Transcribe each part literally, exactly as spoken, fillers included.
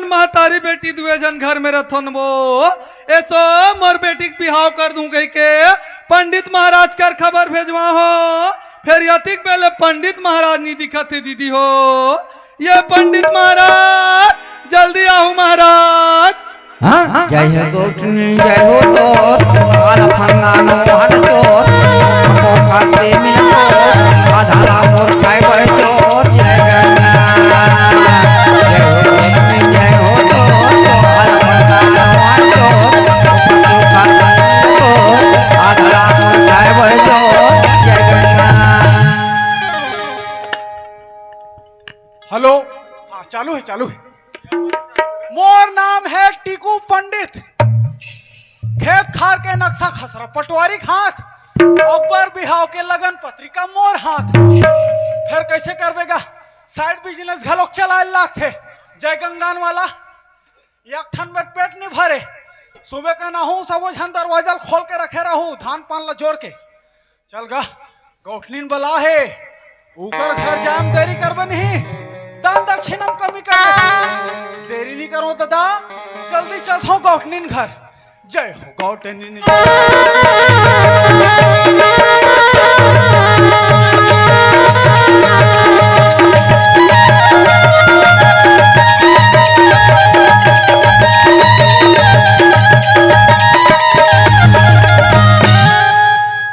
महतारी बेटी दुए झन घर में रथोन वो। एसो मोर बेटी के बिहाव कर दूं कहिके पंडित महाराज कर खबर भेजवा हो। फेर यतिक बेले पंडित महाराज नी दिखत हे दीदी हो। ये पंडित महाराज, जल्दी आहू महाराज। हाँ, जय हो गोठनी, जय हो तो, तुम्हारा फंगा मोहन चोर, हमको खाते मिल तो, आधा मोर खाए बैठो, जय गंगा। जय हो गोठनी, जय हो तो, तुम्हारा फंगा मोहन चोर, हमको खाते मिल तो, आधा मोर खाए बैठो, जय गंगा। हेलो, हाँ, चालू है, चालू है। मोर नाम है टीकू पंडित। खेत खार के नक्शा खसरा पटवारी के हाथ, अब्बर बिहाव के लगन पत्रिका मोर हाथ। फेर कैसे करबेगा? साइड बिजनेस घलोक चलाए लागथे। जय गंगान वाला एक ठन में पेट नहीं भरे। सुबह का ना हूँ, सबो झन दरवाजा ल खोल के रखे रहू, धान पान ला जोड़ के। चल गा, गौठनिन बला हे, उकर घर जाम देरी करबे नहीं, दान दक्षिणम कमी कर देबे। देरी नहीं करो दादा, जल्दी चलथो गौठनिन घर। जय हो गौठनिन।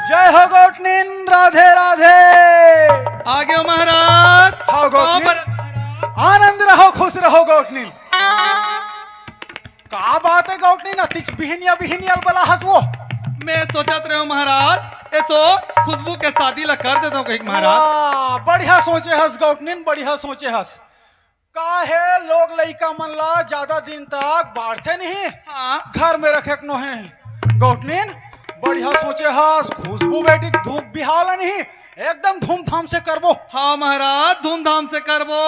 जय हो गौठनिन, राधे राधे। आगे हो महाराज। हाँ, गौठनिन। हाँ, महाराज। आनंद रहो, खुश रहो गौठनिन। का बात है गौठनिन, अतिक बिहिनिया बिहिनिया ल बला हस वो? मैं सोचत रहे हूँ महाराज, एसो खुशबू के शादी ला कर देता हूँ कहीं महाराज। वाह, बढ़िया सोचे हस गौठनिन, बढ़िया सोचे हस। का हे, लोग लइका मन ला ज्यादा दिन तक बाढ़थे नहीं, हाँ। घर में रखे के नोहे। गौठनिन, बढ़िया सोचे हस, खुशबू बेटी धूप बिहाव ला नहीं, एकदम धूमधाम से करबो। हाँ महाराज, धूमधाम से करबो।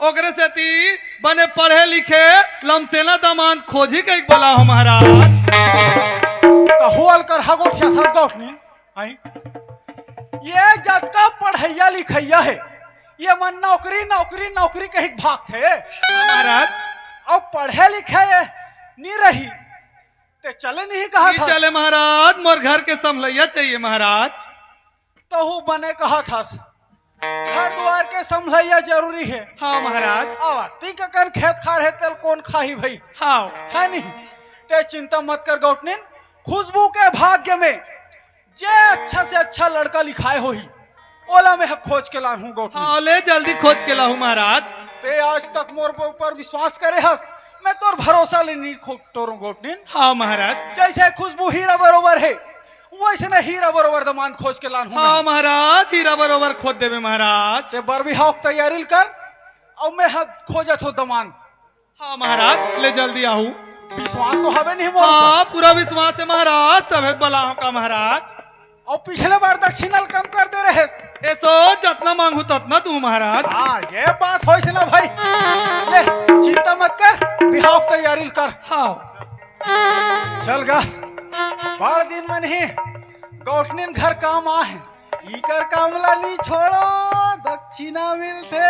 ओकरे सेती बने पढ़े लिखे लमसेना दामाद खोजी कहिके बला हो महाराज। कहू अलकर हा गोठिया था गौठनिन। आई? ये जतका पढ़ैया लिखैया हे, ये मन नौकरी, नौकरी, नौकरी कहिके भागथे। महाराज। अब पढ़े लिखे ये नी रही, ते चले नहीं कहा नहीं था। चले महाराज, मोर घर के संभलैया चाहिए महाराज। तहू बने कहा था, घर द्वार के संभलैया जरूरी है। हाँ महाराज। अब अतिक अकन खेत खार है, तेल कौन खाही भाई? हाँ। है नहीं? ते चिंता मत कर गौठनिन, खुशबू के भाग्य में जे अच्छा से अच्छा लड़का लिखाए होही, ओला मैं ह खोज के लाहूं गौठनिन। हाँ, ले जल्दी खोज के लाहूं महाराज। ते आज तक मोर ऊपर विश्वास करे हस, मैं तोर भरोसा ले नहीं खो-, टोरूं गौठनिन। हाँ महाराज। जैसे खुशबू हीरा बरोबर है, वैसने हीरा बरोबर दामाद खोज के लाहूं हाँ मैं। महाराज, हीरा बरोबर खोज देबे महाराज। ते बर बिहाव के तैयारी ल कर, अउ मैं ह खोजत हो दामाद। हाँ महाराज, ले जल्दी आहू। विश्वास तो हवे नहीं मोर ऊपर? हाँ, पूरा विश्वास है महाराज, सभे बलाओं का महाराज। अउ पिछले बार दक्षिणा ल कम कर दे रहे। एसो जतना मांगू ततना दूं महाराज। हाँ, ये बात होइस ना भाई। ले, चिंता मत कर, बिहाव के तैयारी ल कर। हाँ। चल गा, बड़ दिन में नहीं, गौठनिन घर काम आहे। इकर काम ला नी छोड़ो, दक्षिणा मिलथे।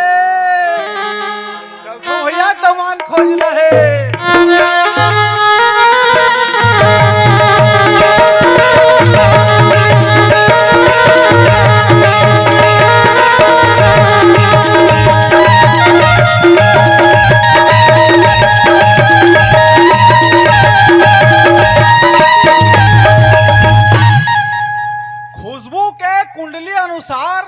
चल तो भैया, दामाद खोजना हे। खुशबू के कुंडली अनुसार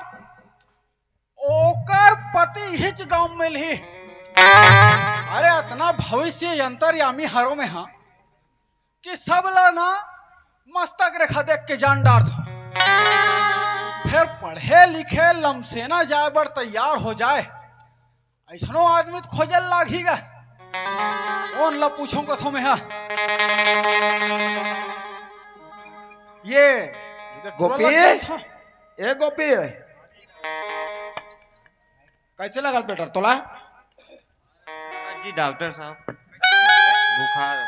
ओकर पति इहिच गांव में मिलही। अरे, अतना भविष्य अंतर्यामी हरो में हा कि सब ला ना मस्तक रेखा देख के जान डारथो। फेर पढ़े लिखे लमसेना जाए बर तैयार हो जाए, अइसनो आदमी तो खोजे ल लागही गा। ओन ला पूछों कथो में हा। ये इधर टोला गोपी, लग जात हा। ए गोपी, कैसे लगल बेटा तोला? जी डॉक्टर साहब, बुखार है।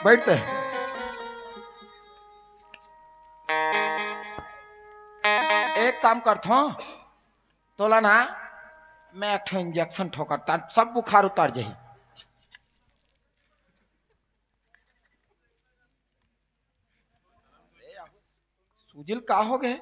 बैठते। एक काम करथो, तोला ना मैं एक ठो इंजेक्शन ठोकर, तार सब बुखार उतर जाही। उजिल का हो गए?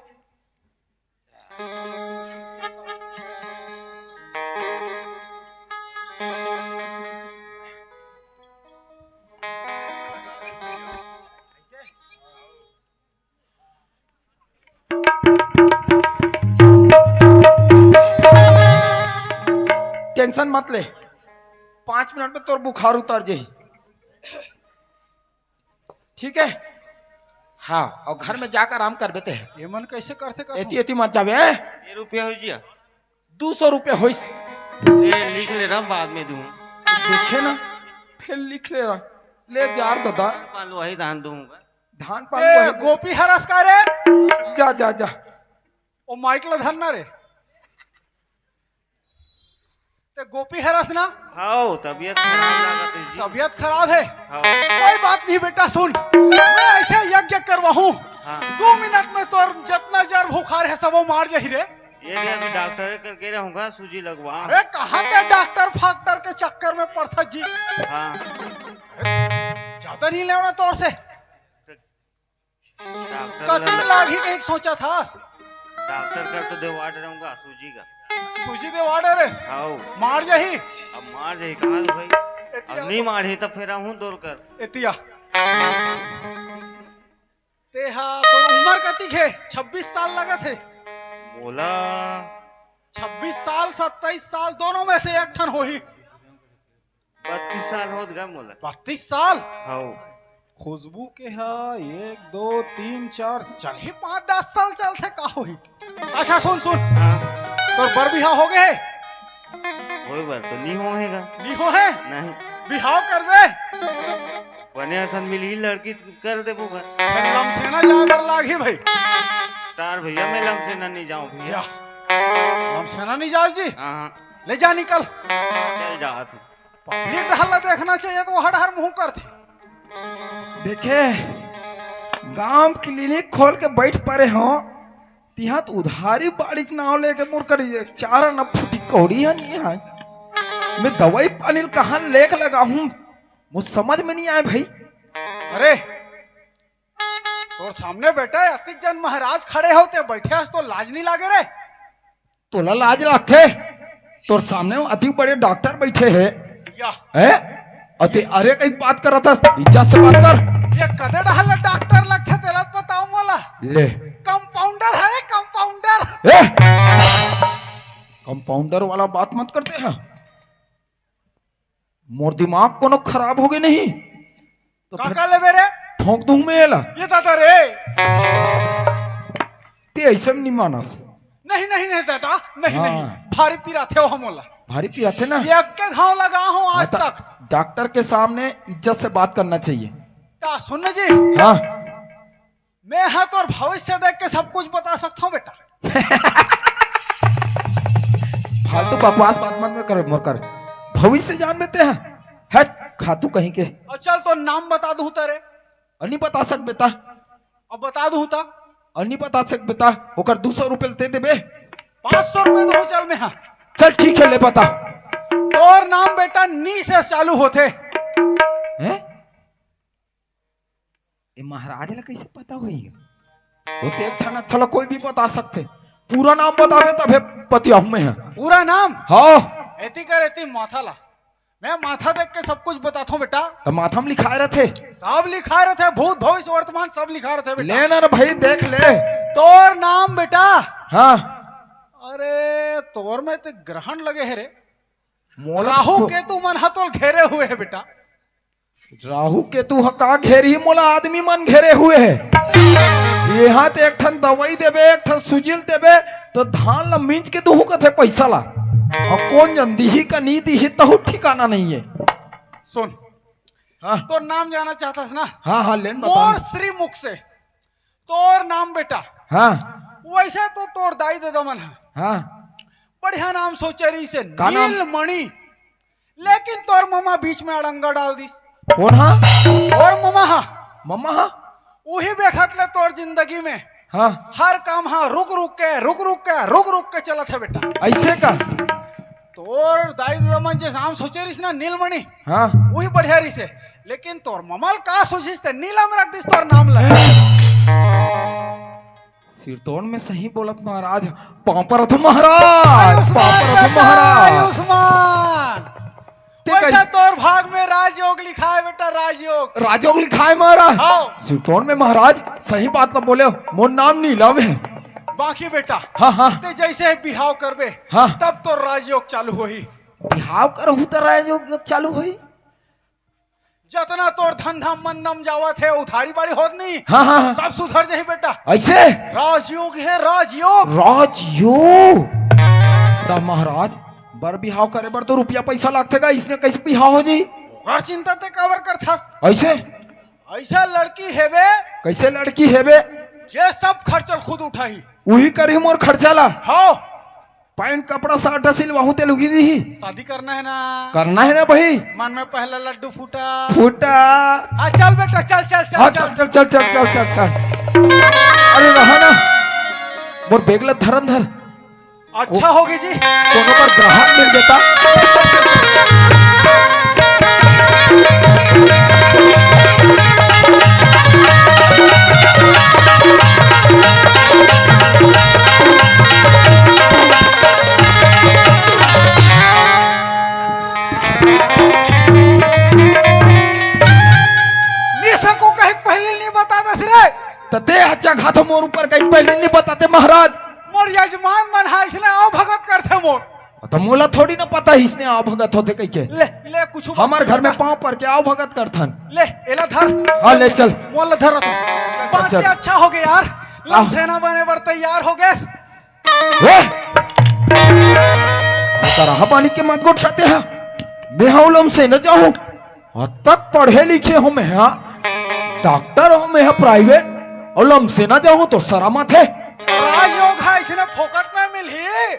टेंशन मत ले, पांच मिनट में तोर बुखार उतर जाही। ठीक है? हाँ, और घर में जाकर आराम कर देते हैं। ये मन कैसे करते करते एती एती मत जावे, हैं? ये रुपया हो जिया। दो सौ रुपया होइस। ले, लिख ले रहा, बाद में दूं। देखे ना, फिर लिख ले रहा। ले जा रे दादा। पान लो, वही धान दूंगा। धान पान ए, वही दे। गोपी हरस का रे? जा, जा, जा। ओ माइक ला धरना रे। ते गोपी हरस ना? हाओ, तबीयत खराब लागत है जी। तबीयत खराब है? हाओ। कोई बात नहीं बेटा, सुन, मैं ऐसे यज्ञ करवाहूँ। हाँ। दो मिनट में तोर जितना जर बुखार है, सब वो मार जाही रे। ये ले, अभी डॉक्टर करके रहूंगा, सूजी लगवा। अरे, कहाँ ते डॉक्टर फाक्टर के चक्कर में पड़ता जी? हाँ। ज्यादा नहीं लेना तोर से। डॉक्टर कतने लग- लागी कहीं सोचा था? डॉक्टर कर तो देवाड़ रहूंगा, सूजी का। सूजी देवाड़ रे? हाओ। मार जाही? अब मार जाही, कहाँ से भाई? एतिया। अब नहीं मारही, तब फिर आहूँ दौड़ कर। एतिया। ते हा, तोर उम्र कतिक हे? छब्बीस साल लगत हे। मोला छब्बीस साल, सत्ताईस साल, दोनों में से एक ठन होही। बत्तीस साल होत गा मोला। बत्तीस साल? हाओ। खुशबू के हा, एक, दो, तीन, चार, चल ही पाँच, दस साल चलथे, का होही? अच्छा, सुन, सुन। हाँ। तोर बर बिहाव हो गए? होए बर तो नी होहे गा। नी होहे? नहीं। बिहाव करबे? बने असन मिलही लड़की, कर देबो गा। फिर लमसेना जाए बर लागही भाई। तार भैया, मैं लमसेना नहीं जाऊँ भैया। जा। लमसेना नहीं जाओ जी? हाँ, हाँ। ले जा, निकल। चल जात हूँ। पब्लिक डहर ला देखना चाहिए तो हर हर मुंह करथे। देखे, गांव क्लिनिक खोल के बैठ परे हो, तिहा तो उधारी बाड़ी के नाव लेके मोर कर ये चार आना फूटी कौड़ी है नहीं है। मैं दवाई पानी ल कहाँ लेके लगा हूँ, मुझ समझ में नहीं आए भाई। अरे, तोर सामने बेटा अतिक जन महाराज खड़े हो, ते बैठे हस तो लाज नहीं लागे रे? तोला लाज लागथे? तोर सामने अतिक बड़े डॉक्टर बैठे हे। या। हैं? अति अरे कहीं बात करत हस, इज्जत से बात कर। ये कदे डहर ले डॉक्टर लगथे, तेला बताओ मोला। ले। कंपाउंडर है रे, कंपाउंडर। ए? कंपाउंडर वाला बात मत करते हैं। मोर दिमाग कोनो खराब हो गए नहीं तो का फिर का लेबे रे? ठोंक दूं मैं एला। ये दादा रे। ते ऐसे में नहीं मानस। नहीं, नहीं, नहीं दादा, नहीं, हाँ। नहीं। भारी पिराथे हो मोला। भारी पिराथे ना? ये एक के घाव लगा हूँ आज बता, तक। डॉक्टर के सामने इज्जत से बात करना चाहिए। ता सुन जी। हाँ। मैं हा तोर भविष्य देख के सब कुछ बता सकता हूँ बेटा। फालतू बकवास बात मत कर, मोर कर। भविष्य जान बेते हैं। हट, खातू कहीं के। और चल, तो नाम बता दूं तेरे। और नहीं बता सक बेटा। अब बता दूं ता। और नहीं बता सक बेटा। ओकर दो सौ रुपये दे देबे। पाँच सौ रुपये दूं, चल मैं हा। चल ठीक है, ले बता। तोर नाम बेटा नी से चालू होथे। हैं? ए महाराज ला कैसे पता होई? वो तो एक ठन अच्छा ला कोई भी बता सकथे। पूरा नाम बतावे तभे पतियाहूं मैं हा। पूरा नाम? हाँ। एती कर, एती माथा ला। मैं माथा देख के सब कुछ बताथों बेटा। तो माथा में लिखाए रथे। सब लिखाए रथे, भूत, भविष्य, वर्तमान सब लिखाए रथे बेटा। ले ना रे भाई, देख ले। तोर नाम बेटा। हाँ। अरे, तोर में ते ग्रहण लगे हे रे। मोला राहु तो केतु मन हा तोल घेरे हुए हे बेटा। राहु केतु ह का घेरही, मोला आदमी मन घेरे हुए हे। यहाँ ते एक ठन दवाई देबे, एक ठन सुजिल देबे, तो धान ला मिंज के दूहूं कथे पैसा ला। और कौन जन दिही का नहीं दिही, तहु ठिकाना नहीं है। सुन, हाँ। तोर नाम जानना चाहता है ना? हाँ, हाँ, लेन बता। मोर श्री मुख से तोर नाम बेटा। हाँ। वैसे तो तोर दाई ददा मन हा। हाँ। बढ़िया नाम सोचे रहिसे, का नाम? नीलमणि। लेकिन तोर ममा बीच में अड़ंगा डाल दिस। कौन हा? तोर ममा हा। ममा हा? उही बेखत ले तोर जिंदगी में हाँ। हर काम हा रुक रुक के, रुक रुक के, रुक रुक के चलत हे बेटा। ऐसे का? तोर दाई ददा मन जे नाम सोचे रहिस ना नीलमणि, हाँ। वही बढ़िया रहिसे। लेकिन तोर ममा ल का सोचिस ते नीलम रख दिस तोर नाम ला। सिरतोन में सही बोलत महाराज, पाँव परत हों महाराज, आयुष्मान पाँव परत हों बेटा, महाराज। आयुष्मान। ते वैसे कही तोर भाग में राजयोग लिखा है बेटा, राजयोग। राजयोग लिखा है महाराज? हाँ। सिरतोन में महाराज सही बात ला बोले हो, मोर नाम नीलम है। बाकी बेटा, हाँ, हाँ। ते जैसे ही बिहाव करबे, हाँ। तब तो राजयोग चालू होही। बिहाव करहूँ त राजयोग चालू होही? जतना तोर धंधा मंदम जावत हे, उधारी बाड़ी होत नहीं, हाँ, हाँ, हाँ। सब सुधर जाही बेटा। ऐसे? राजयोग हे, राजयोग। राजयोग? त महाराज, बर बिहाव करे बर तो रुपया पैसा लागथे गा, इसने कैसे बिहाव हो जाही? ओकर चिंता ते काबर करथस? ऐसे? ऐसा लड़की हेबे। कैसे लड़की हेबे? जे सब खर्चा खुद उठाही। उही करही मोर खर्चा ला? हाँ। पैंट कपड़ा शर्ट सिलवाहूं ते लुगी दीही। शादी करना है ना? करना है ना भाई। मन में पहला लड्डू फूटा। फूटा। हाँ, चल बेटा, चल, चल, चल, हाँ, चल। चल, चल, चल, चल, चल, चल, चल। अरे रहा ना, मोर बेग ल धरन धर। अच्छा होगे जी। कोनो बर ग्राहक मिल देता। निशा को कहे पहले नहीं बता दस रे। त ते अच्छा घात मोर ऊपर कहीं पहले नहीं बताते महाराज। मोर यजमान मन हा इसने आओ भगत करथे मोर। त मोला थोड़ी ना पता ही इसने आओ भगत होथे कहिके। ले, ले, कुछ हमर घर में पाँव पर के आओ भगत करथन। ले, एला धर। हाँ, ले चल। मोला धर तो। बात चल। अच्छा होगे यार। लमसेना बने बर तैयार होगे। ए! तारा हा पानी के मत गोठियाते हा। मैं हा लमसेना जाहूँ। अतक पढ़े लिखे हों मैं हा। डॉक्टर हों मैं हा प्राइवेट। अउ लमसेना जाहूँ तो शरम आथे। राजयोग हा इसने फोकट में मिलही।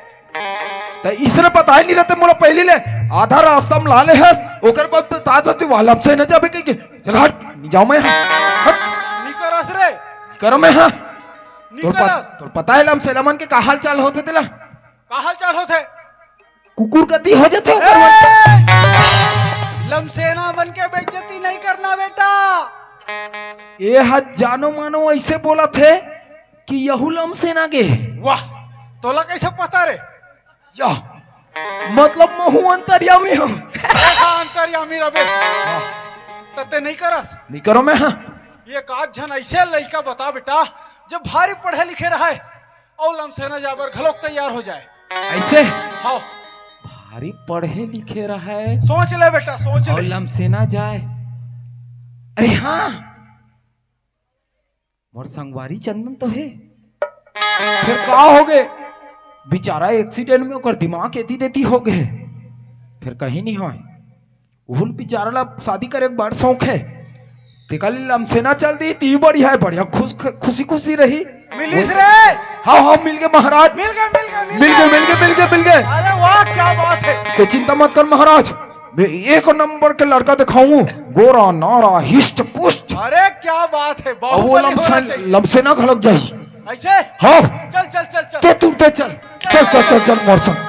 त इसने बताय नहीं रहते मोला पहली ले। आधा रास्ता में ला ले हस, ओकर बाद बता देते वाह लमसेना जाबे कहिके। चल हट, नहीं जाहूँ मैं हा। हट। नहीं करस रे। करो मैं हा। नहीं तोर पत-, करस। तोर पता है लमसेना मन के का हाल चाल होथे तेला? का हाल चाल होथे? कुकुर गति हो जाथे ओकर मन। ए! लमसेना मन के बेइज्जती नहीं करना बेटा। ए हा जानो मानो ऐसे बोलत हे कि यहू लमसेना के। वाह, तोला कैसे पता रे? जा, मतलब महू अंतर्यामी हूँ। हाँ, अंतर्यामी रबे। त ते नहीं करस? नहीं करो मैं हा। एक आध झन ऐसे लइका बता बेटा, जो भारी पढ़े लिखे रहे, अउ लमसेना जाबर घलोक तैयार हो जाए। ऐसे? हाँ। भारी पढ़े लिखे रहे। सोच ले बेटा, सोच अउ ले। लमसेना जाए। अरे हाँ, मोर संगवारी चंदन तो हे। फिर का होगे? बेचारा एक्सीडेंट में ओकर दिमाग एती देती होगे। फिर कहीं नहीं होय। उहुल बेचारा ला शादी करे के बड़ शौक हे। तेकर ले लमसेना चल दी, ती बढ़िया हे, बढ़िया खुश, खुशी खुशी रही। मिलिस रे। हाँ, हाँ, मिल गे महाराज। मिल गे, मिल गे, मिल मिल गे, गे। मिल गे, मिल गे, मिल गे। अरे वाह, क्या बात है। ते चिंता मत कर महाराज, मैं एक नंबर के लड़का देखाहूँ, गोरा नारा हिष्ट पुष्ट। अरे क्या बात है, अब वो बाहुबली होना लमसेन-, चाहिए। लमसेना घलक जाही। ऐसे? हाँ। चल, चल, चल, चल। ते तू ते चल। चल, चल, चल, चल, मोर संग।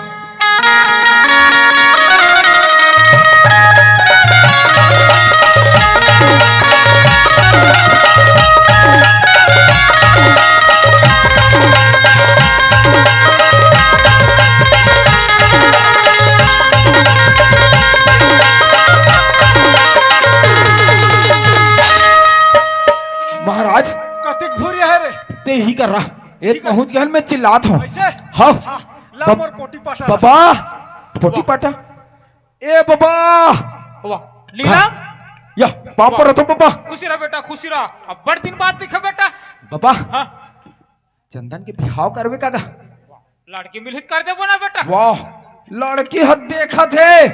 महाराज। कतिक धूर हे रे? ते ही कर रहा। एक ठीक है। पहुंच गहन में चिल्लात हूँ। ऐसे? हाँ। हाँ, ला बब-, मोर पोटी पाटा। बाबा, पोटी वाह। पाटा। ए बाबा। वाह। लीला? हाँ। या, पाँव परत हों बाबा। खुशी रह बेटा, खुशी रह। अब बड़ दिन बाद दिखे बेटा। बाबा। हाँ। चंदन के बिहाव करबे का गा? लड़की मिलही त कर देबो ना बेटा। वाह, लड़की ह देखत हे,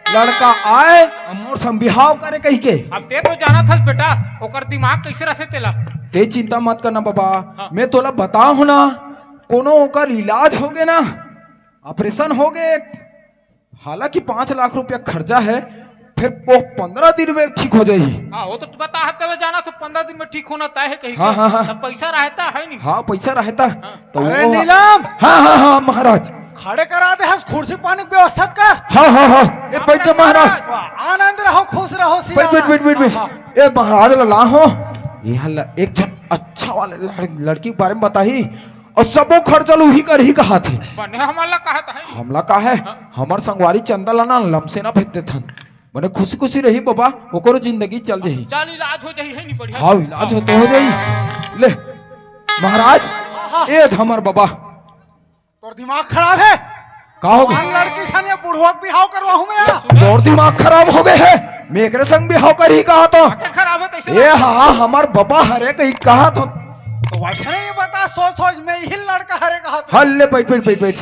लड़का आए, अउ मोर संग बिहाव करे कहिके। अब ते तो जानत हस बेटा, ओकर दिमाग कैसे रथे तेला। ते चिंता मत करना बाबा, हाँ। मैं तोला बताहूँ ना, कोनो ओकर इलाज होगे ना, ऑपरेशन होगे, हालांकि पाँच लाख रुपया खर्चा हे, फिर वो पंद्रह दिन में ठीक हो जाही। हाँ, वो तो बताहत हे, जाना तो पंद्रह दिन में ठीक होना तय हे कहिके। हाँ, हाँ, हाँ। तब पैसा रहता है नहीं। हाँ, पैसा रहता। हाँ। तो अरे वो नीलम! हाँ, हाँ, हाँ, महाराज। खड़े करा दे हस, कुर्सी पानी के व्यवस्था कर। हाँ, हाँ, हाँ। ए, बैठ जा महाराज। वाह, आनंद रहो, खुश रहो, सिया। बैठ, बैठ, बैठ, बैठ, बैठ। हाँ, हाँ। ए, महाराज ला, ला हो। ये हल्ला, एक झट अच्छा वाले लड़-, लड़की के बारे में बताही, अउ सबो खर्चा ल उही करही कहाथे। बने हमला कहात हे। हमला का हे? हाँ। हमर संगवारी चंदा ला ना लमसेना भेज देथन। बने खुशी खुशी रही बबा, ओकरो जिंदगी चल जाही। चल, इलाज हो जाही, हे नी बढ़िया। हाँ, इलाज हो तो हो जाही। ले महाराज, हाँ, हाँ। ए हमर बबा। तोर दिमाग खराब हे? का हो गे? कौन लड़की सन ये बुढ़वा के बिहाव करवाहूं मैं यहाँ? तोर दिमाग खराब हो गे हे? मैं एकरे संग बिहाव करही कहाथों। आंखें खराब हे तैसे ए बात। हाँ, हमर बबा हरे कही कहाथों। तो वैसे नहीं बता, सोच सोच में यही लड़का हरे कहाथों। हल ले, बैठ, बैठ, बैठ, बैठ।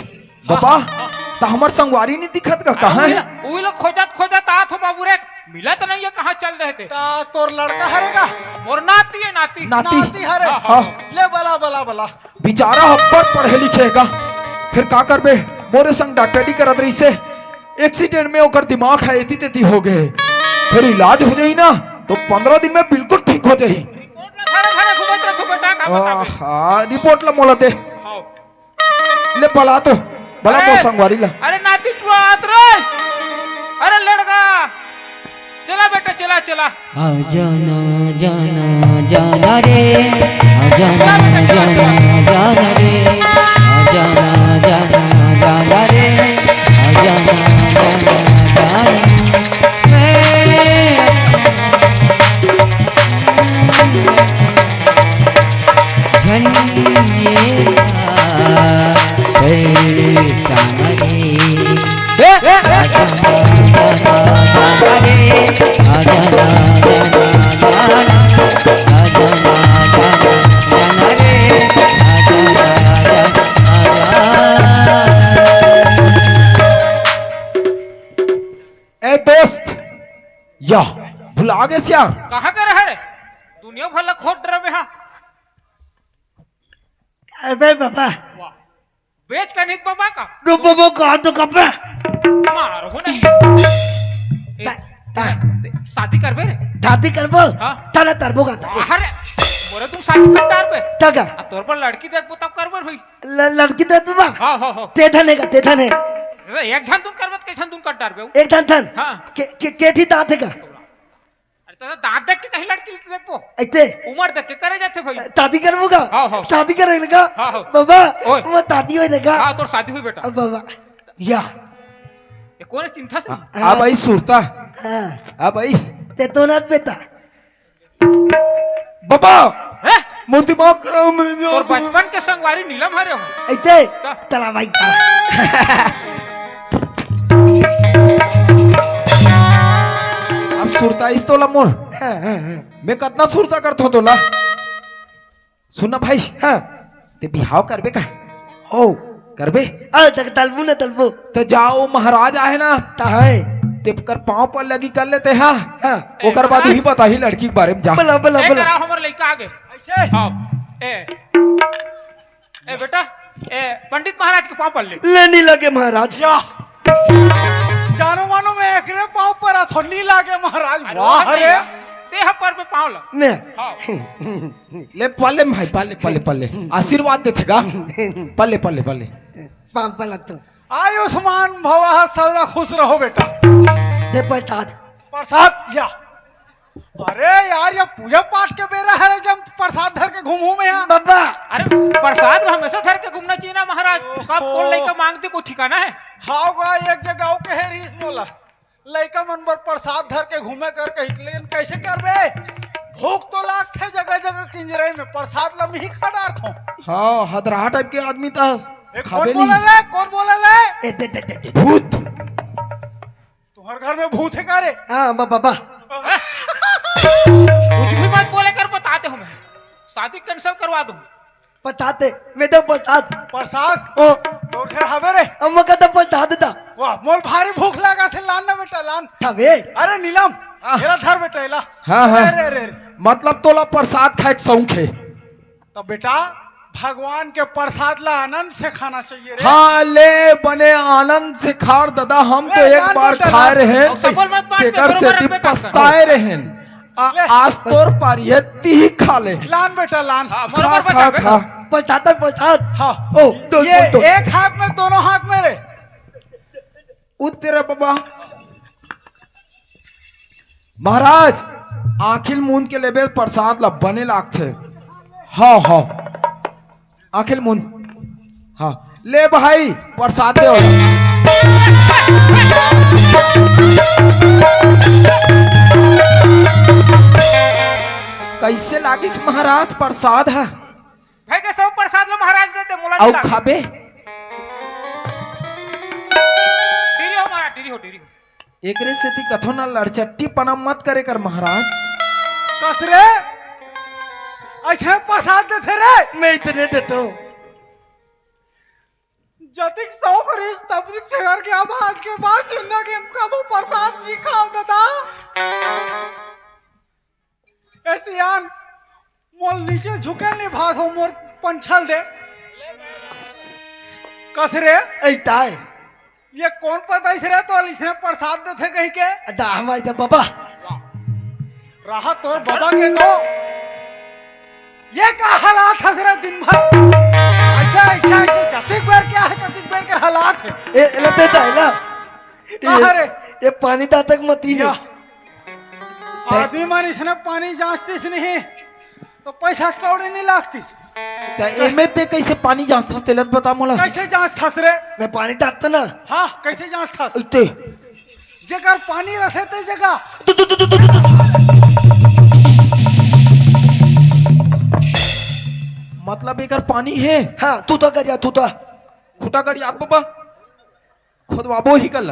बबा, हाँ, हाँ। त हमर संगवारी नहीं दिखत का, कहाँ हे? उही ला खोजत खोजत आत हों बाबू रे, मिलत नहीं हे, कहाँ चल देहे ते? त तोर लड़का हरे का? मोर नाती हे, नाती। नाती? नाती हरे? हाँ, हाँ। हाँ। ले बला, बला, बला। बेचारा अब्बड़ पढ़े लिखे हे गा, फेर का करबे? मोरे संग डॉक्टरी करत रहिसे, एक्सीडेंट में ओकर दिमाग ह एती तेती हो गे, फेर इलाज हो जाही ना, त पंद्रह दिन में बिल्कुल ठीक हो जाही। रिपोर्ट ला धरे धरे घूमत रहिथो बेटा, का बताबे? आहा, रिपोर्ट ला मोला दे। हाँ। ले बला तो, बला तो अरे, संगवारी ला। अरे नाती टुरा आत रे, अरे लड़का, चला बेटा, चला, चला। आ जाना, जाना, जाना रे, आ जाना, जाना, जाना रे, आ जाना, जाना, जाना रे, आ जाना, जाना, जाना रे। धन्य ए, ए, ए दोस्त, या भुला गेस यार। कहाँ करे हरे? दुनिया भर ला खोज डरबे हा। अबे बाबा। वाह। बेच के नहीं बाबा का? नो बाबा का तो कपड़ा। मारो हो ना। ए, ता, ता। शादी करबे रे? शादी करबो? हाँ। तला तरबो का ता। अरे, मोरे तुम शादी कर डारबे। तगा। आ तोर पर लड़की देखबो तब करबे भाई। ल-, लड़की देखबो बा? हाँ, हाँ, हाँ। ते धन हे का, ते धन हे। अरे, एक झन तुम करबे, के झन तुम कर डारबे? एक झन धन? हाँ। के, के, के ठी दांत हे का? अरे, तो दांत देख के कहीं लड़की देखबो? ऐसे? उम्र देख के करे जाथे भाई। शादी करबो का? हाँ, हाँ। शादी करे लगा? हाँ, हाँ। बाबा, ओए। वो शादी होए लगा? हाँ, तोर शादी होई बेटा। अब बाबा, या। ये कौन है चिंता से? हाँ, अब आई सुरता। हाँ। अब आई। ते तो ना बेटा। बाबा, हैं? मोर दिमाग खराब हो गया। तोर बचपन के संगवारी नीलम हरे हो। ऐसे? का? चला भाई। अब सुरता इस तोला मोर। हाँ, हाँ, हाँ। मैं कतना सुरता करत हों तोला। सुन ना भाई। हाँ। ते बिहाव करबे का? हो। करबे? अरे, तक तलबू ना तलबू। त जाओ महाराज आहे ना। त है। ते कर पाँव पर लगी कर लेते हा। हाँ। ओकर बाद ए, ही बताही लड़की के बारे में जा। बला, बला, ए, बला। करा हमर लइका आगे। ऐसे? हाँ। ए। ए बेटा, ए पंडित महाराज के पाँव पर ले। ले नी लगे महाराज। या। जानो मानो मैं एकरे पाँव पर आ थो, नी लागे महाराज। अरे वाह वाह रे। रे। ते ह पर पे पाँव ला। ने। हाँ। ले पले भाई, पले, पले, पले। आशीर्वाद देथे गा। पले, पले, पले। पाँव पर लग तो। आयुष्मान भवः, सदा खुश रहो बेटा। दे प्रसाद। प्रसाद या। अरे यार, ये पूजा पाठ के बेरा हरे, जब प्रसाद धर के घूमहूं मैं यहाँ। बाबा। अरे, प्रसाद हमेशा धर के घूमना चाहिए ना महाराज। कब कौन लइका मांगते, कोई ठिकाना है? हाव गा, एक जगह अउ कहे रहिस मोला, लइका मन बर प्रसाद धर के घूमे कर कहित, लेकिन कैसे करबे? भूख तो लागथे जगह जगह किंजरे में, प्रसाद ल मिही खा डारथों। हाँ, हदरहा टाइप के आदमी त ए, खाबे कौन नहीं। बोला ले? कौन बोला ले? ए, दे, दे, दे, दे। भूत। तुम्हारे घर में भूत है का रे? हाँ, बा-, बाबा। कुछ भी मत बोले कर, बताते हूँ मैं। शादी कैंसिल करवा दूँ। बताते, मैं तो प्रसाद। प्रसाद? ओ। तोर घर हवे रे? अम्मा का तो प्रसाद था। वाह, मोर भारी भूख लगा थे, लान ना बेटा, लान। था बे। अरे नीलम, हाँ। एला धर बेटा, एला। हाँ, हाँ। अरे, अरे, अरे। मतलब तोला प्रसाद खाए के शौक है? तो बेटा, भगवान के प्रसाद ला आनंद से खाना चाहिए रे। हाँ, ले बने आनंद से खार ददा, हम तो ए, एक बार खाए रहे, तेकर सेती पछताए रहे। आ, ले। आज तोर पारी हे, तिही खा ले। लान बेटा, लान। हाँ, खा, खा, खा। पलटाता, पलटात। हाँ। ओ, दो, ये दो, दो। एक हाथ में, दोनों हाथ में रे। उठ तेरा बाबा। महाराज, आँखी ल मूंद के लेबे, प्रसाद ला बने लागथे। हाँ, हाँ। आँखी ल मूंद। हाँ, ले भाई, प्रसाद दे ओला। कइसे लागिस महाराज प्रसाद ह? भाई के सब प्रसाद ल महाराज दे दे, मोला अउ नहीं लागे। खाबे? डेरी हो महाराज, डेरी हो, डेरी हो। एकरे सेती कथो ना, लड़चट्टीपना मत करे कर महाराज। कस रे, अइसने प्रसाद देथे रे। मैं इतने देता हूँ। जतिक सौख रिस तब छेड़ के अब आज के बाद जिंदगी में कबो प्रसाद नहीं खाओ दादा। ए सियान, मोल नीचे झुके नहीं भात हो, मोर पंछल दे। कस रे? ऐ ताय। ये कोन बताइस रे तो इसने प्रसाद देथे कहि के? दा हमारे तो बाबा। रहा तोर बाबा के तो। ये का हालात हस रे दिन भर? अच्छा, अच्छा, अच्छा, जतिक बेर क्या है, जतिक बेर के हालात है। ए, लते ताय ला। कहाँ ये, रे? ये पानी दातक मती ने। या। आदमी मन इसने पानी जांचतिस नहीं, तो पैसा से कौड़ी नहीं लागतिस। त एमे ते कइसे पानी जांचथस, तेला त बता मोला। कइसे जांचथस रे? मैं पानी टापता ना। हाँ, कइसे जांचथस? इते। जेकर पानी रथे ते जगह। तू, तू, तू, तू, तू, तू। मतलब एकर पानी हे? हाँ, तू तो कर जा, तू तो। खुटा कर याद बाबा। खोदवाबो ही कल।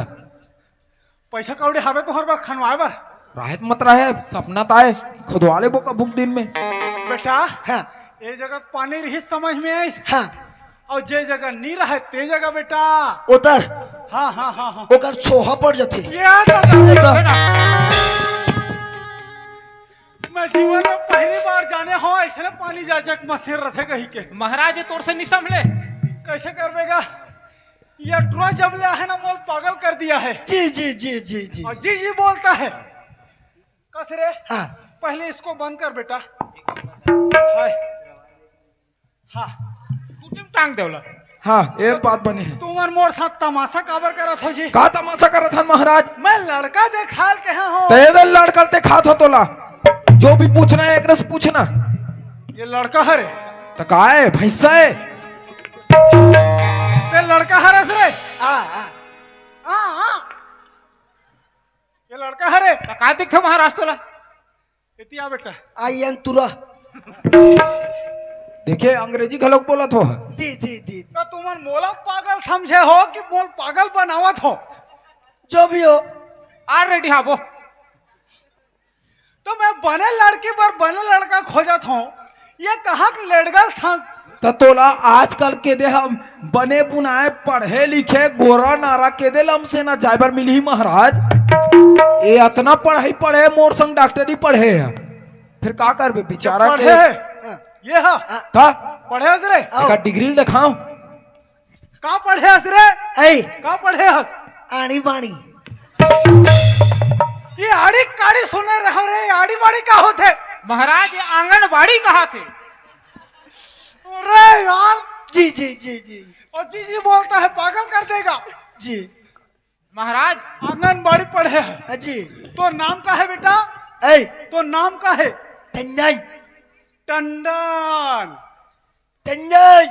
पैसा कौड़ी हावे तुंहर बर खनवाए बर? राहत मत रहे, सपना त आए, खोदवा लेबो कभू दिन में। बेटा, हाँ। ये जगह पानी रही समझ में आइस? हाँ। अउ जे जगह नी रहे, ते जगह बेटा। ओतर। हाँ, हाँ, हाँ, हाँ। ओकर छोहा पड़ जथे। ये दादा, बेटा। मैं जीवन में पहली बार जाने हो, ऐसे पानी जाचक मशीन रथे कही के। महाराज, ये तोर से नहीं संभले। कैसे करबेगा? ये ट्रक जब ले आहे ना, मोल पागल कर दिया है। जी, जी, जी, जी, जी। और जी, जी बोलता है। कस रे? हाँ। पहले इसको बंद कर बेटा। हाय। हाँ। कुटिम टांग देवला। हाँ, ये बात बने है। तुमन मोर साथ तमाशा काबर करत हो जी? का तमाशा करत हन महाराज? मैं लड़का देखाल के हो। तेरे लड़का ते खात हो तोला। जो भी पूछना है, एकरे से पूछना। ये लड़का है रे। त का है? भैंसा है? ते लड़का हरस रे? आ, आ। आ, आ। ये लड़का हरे। त का दिखथे महाराज तोला? एती आ बेटा। आई एम तुरा। देखे, अंग्रेजी घलोक बोलत हो। जी, जी, जी। त तुमन मोला पागल समझे हो कि मोल पागल बनावत हो? जो भी हो। आ रेडी हाबो। तो मैं बने लड़की बर बने लड़का खोजत हूँ, ये कहाँ के लेडगल था? त तोला आजकल के दे हम बने बुनाए, पढ़े लिखे, गोरा नारा के दे लमसेना जाए बर मिलही महाराज। ये अतना पढ़ाई पढ़े, मोर संग डॉक्टरी पढ़े है, फिर का करबे बेचारा पढ़े के? है। ये हा। का? पढ़े हस रे? एका डिग्री ल देखाओ। का पढ़े हस रे? ऐ। का पढ़े हस? आड़ी बाड़ी। ये आड़ी काड़ी सुने रहो रे, आड़ी बाड़ी का होथे? महाराज, ये आंगनबाड़ी कहा थे। अरे यार। जी, जी, जी, जी। और जी, जी बोलता है, पागल कर देगा। जी। महाराज, आंगनबाड़ी पढ़े है। हाँ जी। तो नाम का है बेटा? ऐ। तो नाम का है? टंडन। टंडन। टंडन।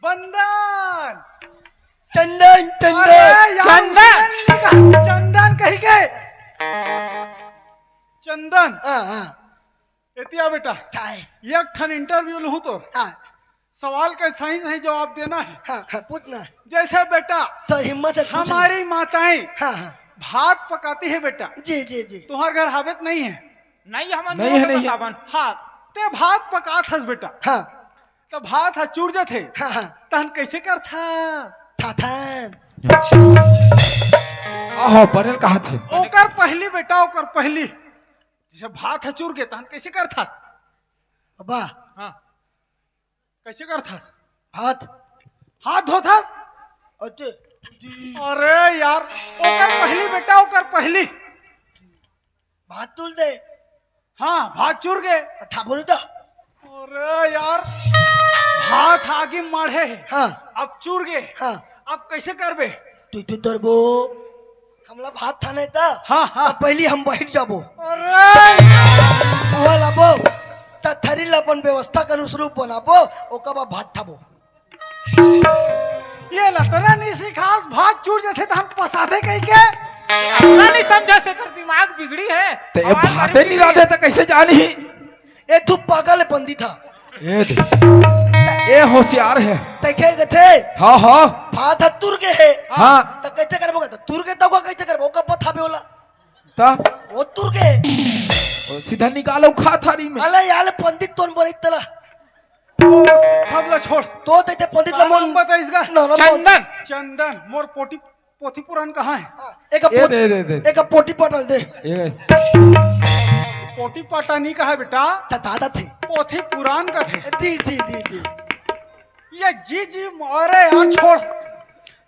बंदन। चंदन, चंदन। अरे यार, चंदन। चंदन कही के। चंदन। हाँ, हाँ। एती आ बेटा। काय? एक ठन इंटरव्यू लूँ तो। हाँ। सवाल के सही सही जवाब देना है। हाँ, हाँ, पूछना है। जैसे बेटा, तो हिम्मत से पूछना। हमारी माताएं हाँ, हाँ। भात पकाती है बेटा। जी, जी, जी। तुम्हारे घर हावत नहीं है। नहीं, हमन नहीं है, नहीं है। हाँ, ते भात पकात हस बेटा। हाँ। त भात ह चूर जथे। हाँ, हाँ। तहन कइसे करथा? थाथन। आहो, बनल कहा थे। ओकर पहली बेटा, ओकर पहली। जैसे भात ह चूर गे, तहन कइसे करथा? अब्बा। हाँ। कइसे करथा? हाथ। हाथ धोथा? अते। अरे यार, ओकर पहली बेटा, ओकर पहली। भात तुल दे। हाँ, भात चूर गे। अच्छा, बोलो तो। अरे यार, भात आगी माढ़े हे। हाँ। अब चूर गे। हाँ। अब कैसे करबे? तू तो डरबो। हमला भात था नहीं था। हाँ, हाँ। अब पहली हम बैठ जाबो। अरे। वो लाबो। त थरी ला अपन व्यवस्था के अनुसार बनाबो, ओकर बाद भात खाबो। ये लतरा नहीं सिखास, भात चूर जथे धान पसाथे कहि के। अपना नहीं समझा से कर दिमाग बिगड़ी है। ते ये हमार भाते नहीं लादे त कैसे जानी? ए तू पागल है पंडित हा। ए दे। ए होशियार है। तै के गथे? हाँ, हाँ। भात ह तुर के है। हाँ। त कैसे करबो? त तुर के तब कैसे करबो? ओकर पथाबे वाला। त? वो तुर के। वो सीधा निकालो खा थारी में। अले यार पंडित तोन बोले तला। सब ला छोड़। तो तैते पंडित का ला नाम मन बता इसका? ना, ना, मन। चंदन। चंदन, मोर पोटी, पोथी पुराण कहाँ है? हाँ, एक ए पोत-, दे, दे, दे। एक पोटी पटल दे। ए। पोटी पटा नहीं कहा बेटा। त दादा थे। पोथी पुराण का थे। जी, जी, जी, जी। ये जी, जी, अरे यार छोड़।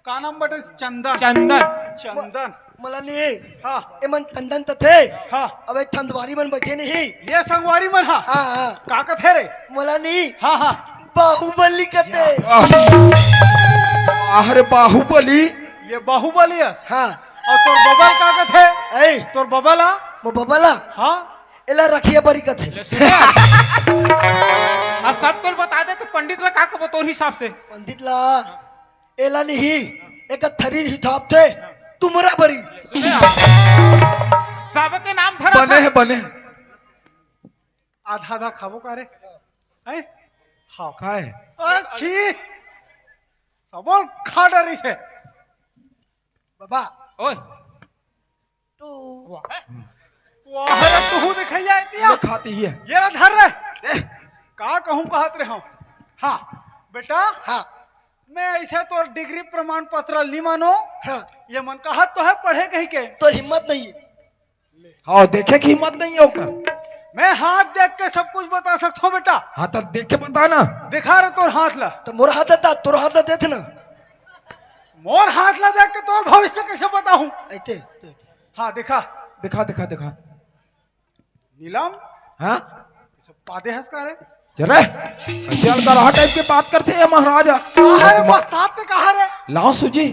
का नाम बटे? चंदन। चंदन। चंदन। मला नहीं। हाँ। ए मन टंडन त थे। हाँ। अब एक ठंडवारी मन बचे नहीं। ये संगवारी मन, हाँ। हाँ, हाँ। का कथे रे? मला नहीं। हाँ, हाँ। बाहुबली कथे। आह। आह रे बाहुबली। ये बाहुबली है? हाँ। और तोर बबल का कथे? ऐ। तोर बबल आ? वो बबल आ? हाँ। एला रखिया बरी कथे। ले सुन यार। अब सब तोर बता दे तो पंडित ला का कबो तोर हिसाब से? पंडित ला एला नहीं, एक थरी हिसाब थे, तुमरा बरी। सुने आप। सबके नाम धरा बने था। है, बने। आधा आधा खाबो का रे? हैं? हाँ। काय? अच्छी। सबो खा डरी से। बाबा। ओए। तू। वाह। वाह, अरे तू दिखाइया इतिया। ये खाती ही है। ये ला धर रे। ए। का कहूँ कहत रहे हूँ। हाँ, बेटा। हाँ। मैं ऐसे तोर डिग्री प्रमाण पत्र नी मानो। हाँ। ये मन कहत तो है पढ़े कहीं के। तो हिम्मत नहीं है। हाँ, देखे कि हिम्मत नहीं है ओकर। मैं हाथ देख के सब कुछ बता सकता हूँ बेटा। हाँ, तो देख के बता ना। दिखा रे तोर हाथ ला। तो मोर हाथ ला, तोर हाथ ला देख ना। मोर हाथ ला देख के तोर भविष्य कैसे बताऊँ? ऐसे। हाँ, दिखा। दिखा, दिखा, दिखा। नीलम? हाँ? ये सब पादे हंस का रे? चल रे, कैसे हल्का रहा टाइप के बात करते हैं महाराज। अरे बस्सात ते कहा रे? लाओ सूजी।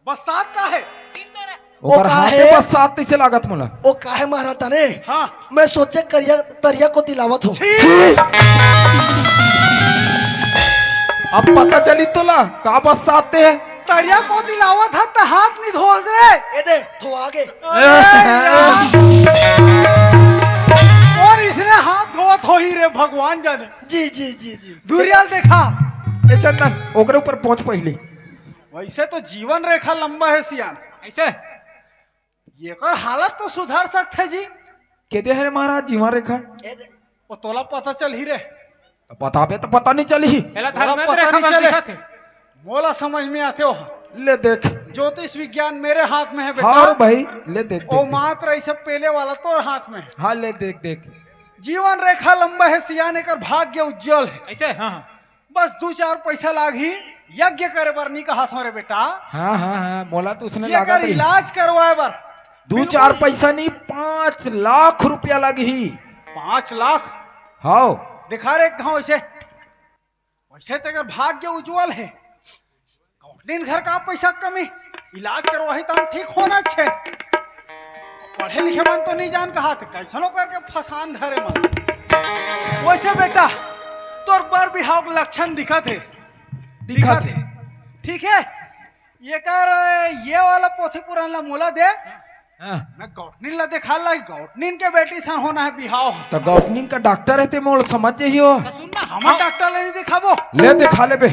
बस्सात का है? ओकर वो का हाथे है? बस्सात तैसे लागत मोला। वो का है महाराज ताने? हाँ। मैं सोचे करिया, तरिया को दिलावत हूँ। छी! अब पता चली तोला, का बस्सात ते है? तरिया को दिलावत है तो हाथ नहीं धोस रे। ए दे, धो आगे। अरे यार। और इसने हाथ धोत होही रे भगवान जाने। जी, जी, जी, जी। दूरियाल देखा। ए चंदन, ओकरे ऊपर पहुंच पहले। वैसे तो जीवन रेखा लंबा है सियान। ऐसे? एकर हालत तो सुधार सकथे जी। के दे हरे महाराज जीवन रेखा? ए दे। वो तोला पता चलही रे। तो बताबे तो पता नहीं चलही। एला तोला धर्मेंद्र पता रेखा नहीं बस चले। दिखत हे। मोला समझ में आथे हो। ले देख। ज्योतिष विज्ञान मेरे हाथ में है बेटा। हाँ भाई, ले देख, ओ देख, देख। मात्र ऐसे पेले वाला तोर हाथ में है। हाँ, ले देख, देख। जीवन रेखा लंबा है सियान, एकर भाग्य उज्जवल है। ऐसे? हाँ, हाँ। बस दू चार पैसा लागही, यज्ञ करे बर नी कहत हो रे बेटा। हाँ, हाँ, हाँ, मोला तो उसने ये लागत कर रही। इलाज करवाए बर। दू बिल्कुल। चार पैसा नहीं, पाँच लाख रुपया लागही। पाँच लाख? हाँ। दिखा रे एक घाव ऐसे। वैसे तेकर भाग्य उज्जवल है। गौटलीन घर का पैसा कमी, इलाज करवाही तान ठीक होना छे। पढ़े लिखे मन तो नहीं जान कहा थे, कैसनो करके फसान धरे मन। वैसे बेटा, तोर बर बिहाव के लक्षण दिखत है। दिखत दिखत है। है। ठीक है, ये कर, ये वाला पोथी पुराण ला मोला दे। हाँ। मैं गौटनीन ला देखा ला, गौटनीन के बेटी सन होना है बिहाव। तो गौटनीन का डॉक्टर है ते मोल समझ जही हो। तो सुन ना, हमर डॉक्टर ला नहीं दिखाबो। ले दिखा ले बे।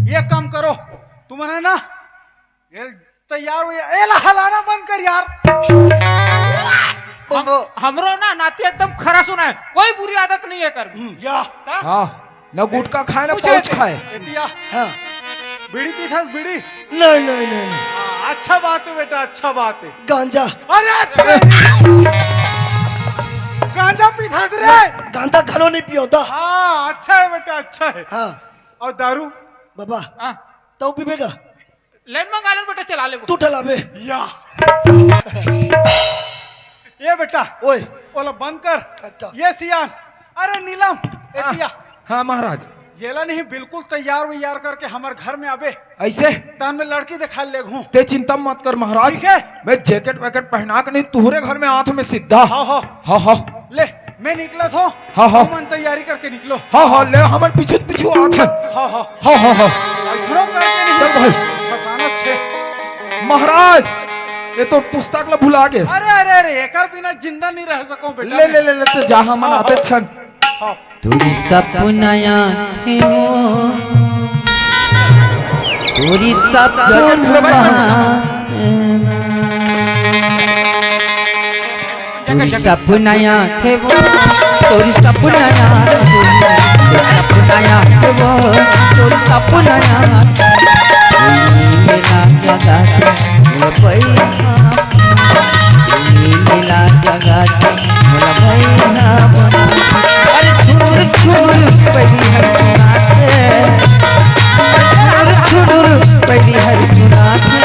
ये काम करो, तुमने ना, ये तैयार हो, एला हलाना बंद कर यार। हम, हमरो ना नाती एकदम खरा सुना है, कोई बुरी आदत नहीं है कर। हम्म। या। का? हाँ। न गुटखा खाए, न कुछ पाउच नहीं। खाए। एतिया। हाँ। बीड़ी पीथस, बीड़ी? नहीं, नहीं, नहीं, नहीं। हाँ, अच्छा बात है बेटा, अच्छा बात है। गांजा। अरे, गांजा पीथस रे। गांजा घलो नहीं पियोता। हाँ, अच्छा है बेटा, अच्छा है। हाँ। और दारू? बाबा, हाँ। तू पीबेगा? लेन मंगा लेन बेटा, चला ले वो। तू ठलाबे। या। ये बेटा। ओए। ओला बंद कर। अच्छा। ये सियान। अरे नीलम, ए हाँ। पिया। हाँ महाराज। येला नहीं बिल्कुल तैयार वैयार करके हमर घर में आबे। ऐसे? तहन मैं लड़की देखा ले घूं। ते चिंता मत कर महाराज। ठीक है। मैं जैकेट वैकेट पहना के नहीं तुहरे घर में आथ में सीधा। हाँ, हाँ। हाँ, हाँ। ले। मैं निकलत हों। हाँ, हाँ। हमन तैयारी करके निकलो। हाँ, हाँ, ले, हमन पीछू पीछू आत हन। हाँ, हाँ। हाँ, हाँ, हाँ। अइसनो करके नहीं। चल भाई। फसाना छे। महाराज, ये तो पुस्तक ला भुला गेस। अरे, अरे, अरे, एकर बिना जिंदा नहीं रह सको बेटा ले, मैं। ले, ले, ले, तो जा, हमन हाँ, आते हाँ। छन। हाँ। तोरी सपना आथे वो, तोरी सपना, तोरी सपना आथे वो, तोरी सपना आथे वो, तोरी सपना आथे वो, तोरी सपना आथे वो। मेला जगा दे वो पैसा। नीला जगत मोला भैया बना। अरे झुनुर झुनुर पैरी हर सुनाथे। झुनुर झुनुर पैरी हर सुनाथे।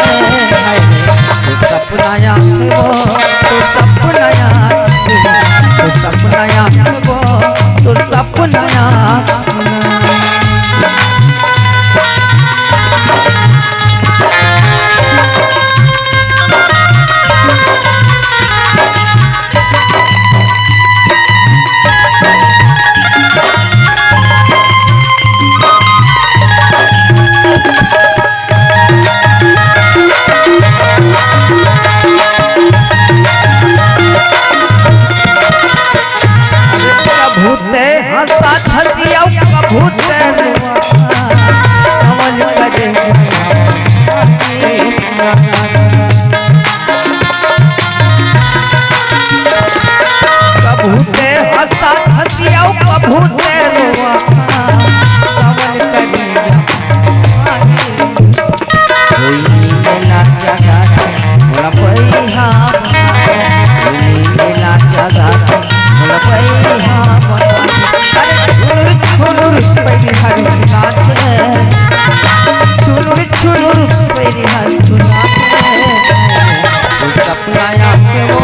हाय रे, तो सपना आथे वो, तो सपना आथे वो, तो सपना आथे वो, तो सपना आथे वो। कभू ते हंसत हंसी अउ कभू ते रोवत, कवन करे। कभू ते हंसत हंसी अउ कभू ते रोवत, कवन करे। होई मेला जगा दे मोला पैहा, होई मेला जगा दे मोला पैहा। अरे झुनुर झुनुर पैरी हर सुनाथे, झुनुर झुनुर पैरी हर सुनाथे। सपना आथे वो,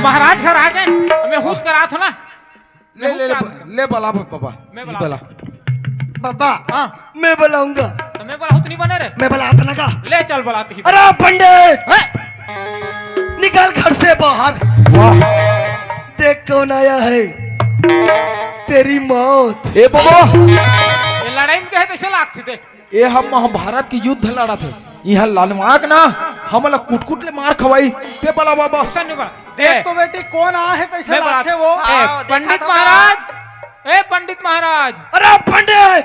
महाराज घर आ गए, मैं हुस करात हों ना। ले, ले, ले, ले बला बाबा, मैं बला। बला। बाबा, हाँ। मैं बुलाऊंगा। तो मैं बलाहूँ तो नहीं बने रे। मैं बलात ना का। ले चल बलात ही। अरे पंडित, हैं? निकल घर से बाहर। वाह। देख कौन आया है, तेरी मौत। ए बाबा। ये लड़ाई में कहे तो चला आखी देख। ए हम महाभारत के युद्ध लड़त हे, इहाँ लड़वाक ना, हमला कुटकुट ले मार खवाई, ते बला बाबा। ऐसा नहीं बला। देख तो बेटी, कौन आ है, कैसे मैं बला लाथे वो? ए, हाँ, पंडित महाराज, ए, पंडित महाराज। अरे पंडित!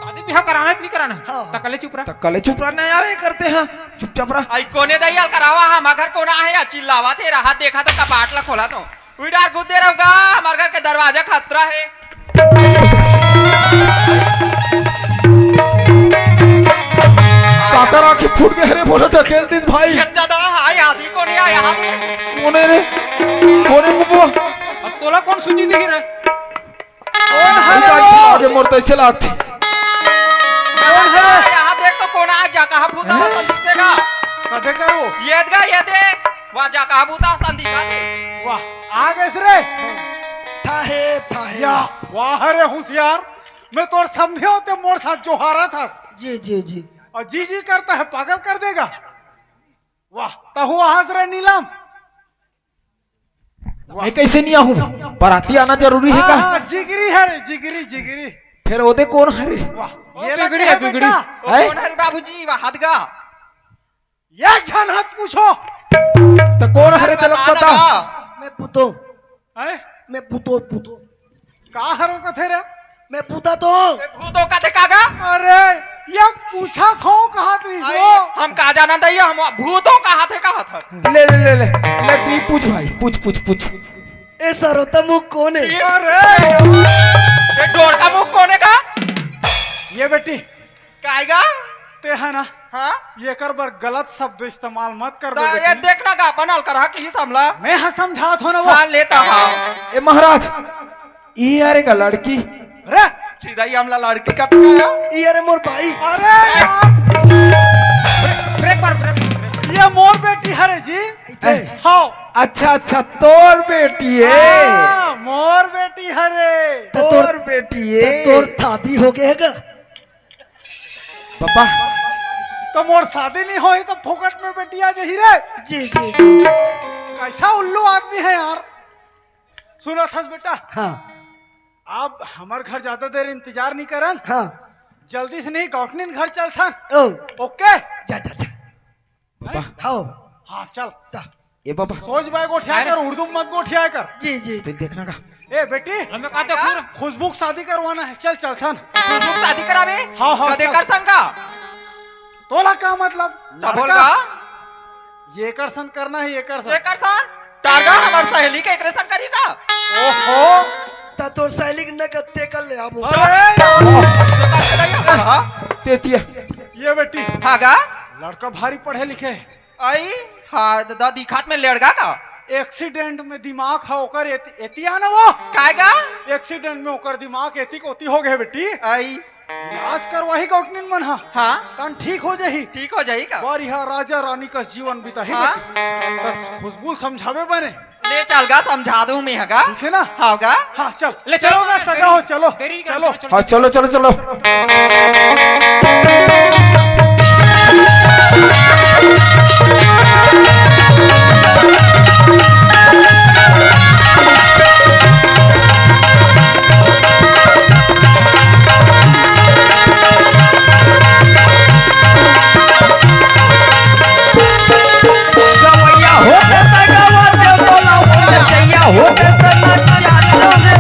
शादी बिहा कराना है कि नहीं कराना है? हाँ। तकले चुप रहा। तकले चुप रहा ना यार, ये करते हैं, चुपचाप रहा। आई कोने दइया करावा, हम घर कोन आ है या चिल्लावा थे रहा, देखा तो कपाट ला खोला तो। उई डार गुद्दे रहुगा, हमार घर के दरवाजा खतरा है। काकर आँखी फूट गे रे, मोला ढकेल दिस भाई। कितना दा, हाय, आदि कोन हे, यहाँ पे। कोने रे? कोने मुबो? अब तोला कौन सूजी दिही रे? कौन है अरे, वो? आगे मोर तो ऐसे लागथे। कौन है? यहाँ देख तो कोन आ जा, कहाँ भूत आ, हैं? संदीप देगा। कदे करो? ये देगा, ये देख। वाह, जा कहा बूता असन दिखत हे। वाह, आ गए रे। थाहे, थाहे। या, वाह रे होशियार, मैं तोर समझे होते मोर साथ जोहारा था। जी, जी, जी। और जी जी करता है, पागल कर देगा। वाह, तहु आहस रे नीलम। वाह। मैं कैसे नहीं आहूँ? बराती आना जरूरी है हाँ, का? हाँ, जिगरी है रे, जिगरी, जिगरी। फिर ओदे कौन है रे? वाह, ओ ये बिगड़ी लगे है, है बिगड़ी। बेटा। ओ है? कौन है रे बाबूजी? वाह, हद गा। एक झन हत पूछो। त कोन हरे तेला बता बता। ना। मैं पूतो। हैं? मैं पूतो, पूतो। का हरो कथे रे? मैं पूता तो। ए, भूतो कथे कागा? अरे, ये पूछा खो कहा तू आई, जो? हम का जाना दइया, हम भूतो कहा थे, कहा था। ले, ले, ले, ले। ले, तू पूछ भाई, पूछ, पूछ, पूछ। ए सरो, त मुख कोन हे? अरे, ए डोर का मुख कोन हे का? ये बेटी, कायगा? ते है ना? हाँ? ये कर बर गलत शब्द इस्तेमाल मत कर ता बे ये बेटी। देखना का बनल कर हक ही समला। मैं हाँ समझात हों ना वो। हाँ, लेता हाँ। ए महाराज, ई अरे का लड़की। अरे! सीधा ही हमला लड़की का तो आया। ई अरे मोर भाई। अरे यार! ब्रेक, ब्रेक मार, ब्रेक, ब्रेक। ये मोर बेटी हरे जी। इते। हाँ। अच्छा, अच्छा, तोर बेटी है। हाँ, मोर बेटी हरे। त तोर, मोर बेटी त ए। तोर शादी हो गए है का? पापा। तो मोर शादी नहीं होई तो फोकट में बेटी आ जाही रे। जी, जी, जी। कैसा उल्लू आदमी है यार। सुना थस बेटा? हाँ। अब हमर घर ज्यादा देर इंतजार नहीं करन। हाँ। जल्दी से नहीं, गौटनिन घर चलथन। ओ। ओके? जा, जा, जा। पापा। हाँ। हाँ, चल। जा। ए पापा। सोच बाय गोठिया अरे। कर, उर्दू मत गोठिया कर। जी, जी। तो देखना का? ए बेटी, हमें का देखूं? खुशबू की शादी करवाना है, चल चलथन। खुशबू की शादी करावे? हाँ, हाँ, कदे चल। करसन का? तोला का मतलब? त बोल लड़का? का? ये करसन करना है, ये करसन। ये करसन? टारगा हमर सहेली के एकरे सन करी का? ओहो। त तोर सहेली के नगद ते कर ले आबो। अरे! तेतिया। ये बेटी। हाँ गा? लड़का भारी पढ़े लिखे है। आई, हाँ, द-, द-, दिखात में लड़का का? एक्सीडेंट में दिमाग है ओकर, एति-, एतिया ना वो। काय गा? एक्सीडेंट में ओकर दिमाग एति कोती हो गए बेटी। आई। इलाज करवाही गौटनिन मन हा। हाँ। तन ठीक हो जाही। ठीक हो जाही का? बढ़िया राजा रानी कस जीवन बिताही हाँ। बेटी। त खुशबू समझावे बने। ले चल गा, समझा दूं मैं हगा। ठीक है ना? हाँ गा। हाँ, चल। ले चलो चलो, ना, सगा हो, चलो। देरी कर, चलो। चलो, चलो। हाँ, चलो, चलो, चलो। गवैया होते त गवा देव तोला, ओ नचैया होते त नचा देव रे।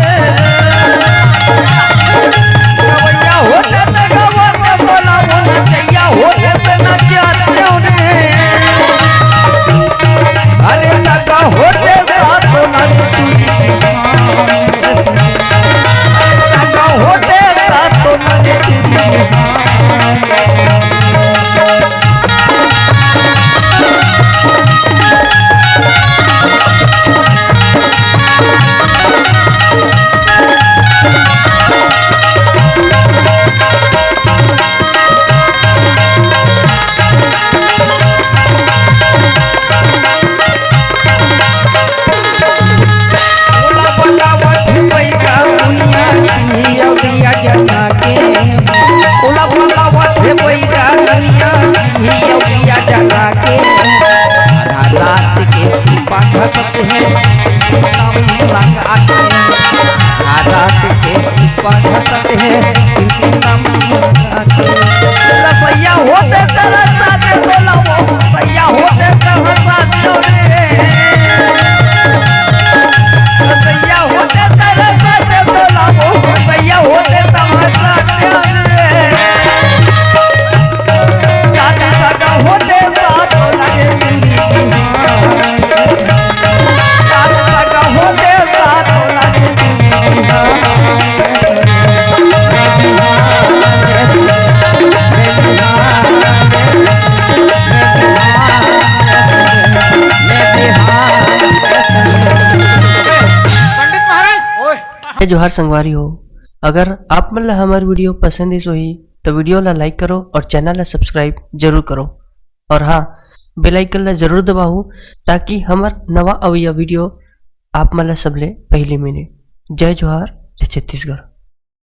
गवैया होते त गवा देव तोला, ओ नचैया होते त नचा देव रे। अरे नचा होते साथ नचती, नचा होते साथ नचती। रात के पाठक है, रात के पाठक है, रसैया होते तरस साथे बोला वो, रसैया होते तरस साथे रे। रसैया होते तरस साथे बोला वो, रसैया होते तरस साथे रे। जाति सगा होते साथ लगे जिंदगी। पंडित महाराज। ओए। जय जोहार संगवारी हो, अगर आप मन ला हमर वीडियो पसंद आइस होही तो वीडियो ला लाइक करो और चैनल ला सब्सक्राइब जरूर करो। और हाँ, बेल आइकन ला जरूर दबाहू, ताकि हमर नवा अवइया वीडियो आप मन ला सबले पहले मिले। जय जोहार, जय छत्तीसगढ़।